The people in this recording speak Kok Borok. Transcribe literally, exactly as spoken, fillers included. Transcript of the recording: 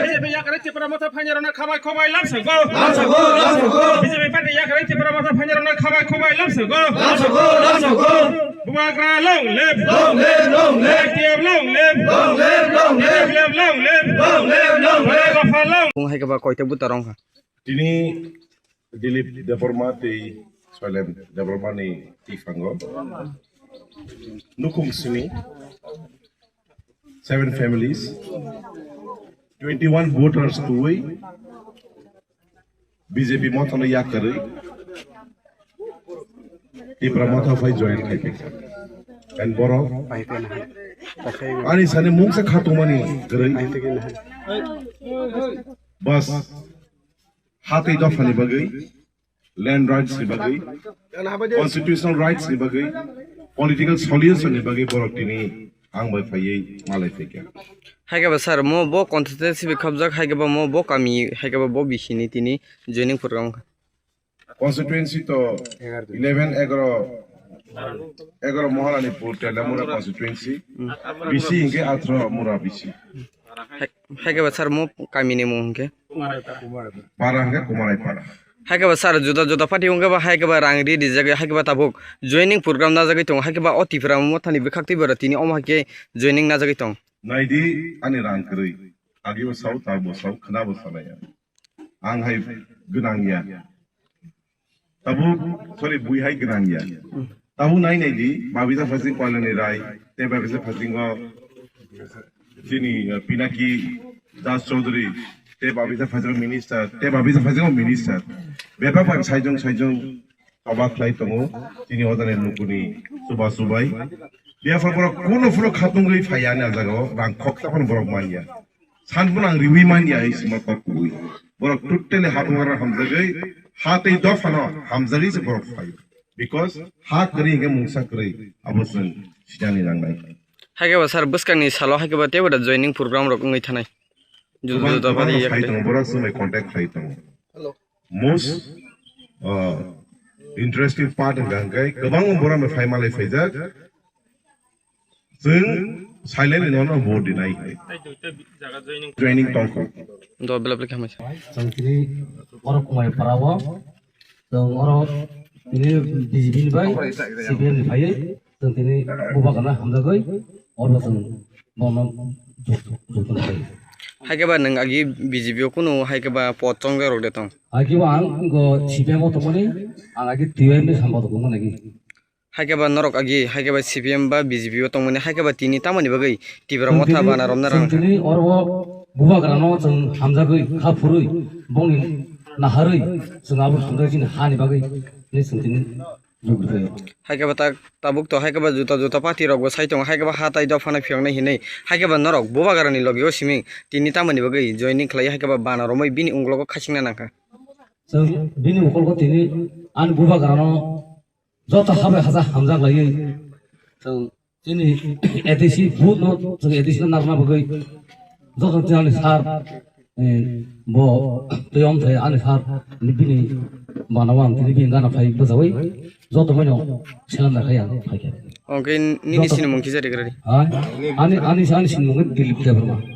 B J P yakarwi Tipra Motha phainairokno khabai khobai lamsokgo. Lamsokgo, lamsokgo. B J P party yakarwi Tipra Motha phainairokno khabai khobai lamsokgo. Lamsokgo, lamsokgo. Bubagra long live. Long live, long live. I T F long live. Long live, long live. T P F long live. Long live, long live. Dopha long. Bung hai khe ba koita buta rong kha. Tini Dilip Debbarma tei Soilem Debbarma ni twifango nukhung simi seven families, twenty-one voters twi B J P mothano yakarwi Tipra motha phai join khai phaikha. And borok ani sani mungsa khatungmani kwrwi bas ha tei dophani bagwi, land rights ni bagwi, constitutional rights ni bagwi, political solution ni bagwi borok tini ang bai phaiwi malai phaikha. Hai khe ba sir, mo bo constituency bi khobjak, hai khe ba mo bo kami, hai khe ba bo bisini tini joining program wngkha. Constituency to eleven egaro, egaro Moharanipur Telamura constituency, bisi hinkhe athro mura bisi. Hai, hai khe ba sir, mo kami ni mung hinkhe? Para hinkhe Kumarai para. Hai khe ba sir, juda juda party wngkhe ba hai khe ba rang ri rijagwi, hai khe ba tabuk joining program najagwi tongo, hai khe ba o Tipra mothani bwkhak twi bwrwi tini omo hai khe joining najagwi tong. Naidi ani rang kwrwi. Agibo sao, tabo sao, khwnabo sanaya. Ang hai gwnang ya. Tabuk, sorry, bui hai gwnang ya. Tabuk nai nai di, Babita Phasing Koilani Rai, tei Babita Phasing o chini, uh, Pinaki Das Chaudhary, tei Babita Phasing o minister, tei Babita Phasing o minister. Bebak bai saijong saijong toba khlai tongo, chini odani lukuni chuba chubai. Therefore borok kuno phuru khatungwi phaiya ani ah jagao, rang khoksa phano borok manya. San phano ang riwi manya hai sima kok kubui. Borok totally ha bubagra hamjagwi, ha tei dophano hamjagwi se borok phai. Because ha kwrwi hwnkhe mungsa kwrwi, abo chwng sinani nangnai. Hai khe ba sir, bwskangni salo hai khe ba teibo da joining program rok wngwi thanai. Juda juda bari phai tongo, borok chwngbai contact khlai tongo. Most, uh, interesting part hwnkha hwnkhe kwbangma borok phai malai phaijak. Chwng silent ni nono vote dinai. Joining tongkho. Do belap lekha mai. Chwng tini oro kumai parao. Chwng oro tini B J P ni bai C P M ni phaiwi chwng tini bubagrano hamjagwi oro chwng bono jok-, jokton phai. Hai khe ba nwng agi B J P o kunu hai khe ba pot chongjak rok de tong? Hai khe ba ang go C P M o tongmani, ang agi T Y M ni sambo tongmani agi. Hai khe ba norok agi, hai khe ba C P M ba B J P o tongmani, hai khe ba tini tamoni bagwi Tipra motha bana romna rang kha. Tini oro bubagrano chwng hamjagwi, kha phurwi, bongni naharwi, chwng abo hamjagwi chini hani bagwi ni chwng tini jugri phaio. Hai khe ba tak tabuk to, hai khe ba juta juta party rok bo sai tongo, hai khe ba ha tai dophano phiyoknai hinwi, hai khe ba norok bubagrani logi o simi tini tamoni bagwi joining khlai, hai khe ba bana romwi bini ungkologo khachingna nang kha. Chwng bini ungkologo tini ani bubagrano joto habai haja hamjak laiwi chwng chini A D C booth no chwng A D C no narwkna bagwi joto chini ani sir, eh, bo tei om thai ani sir ni bini bana o ang tini bini gana phai bwchawi joto boino selam nakhai ang phaikha. Oke, nini joto sinimung kisa digradi. Ha? Ani, ani, ani sinimung khe Dilip Debbarma.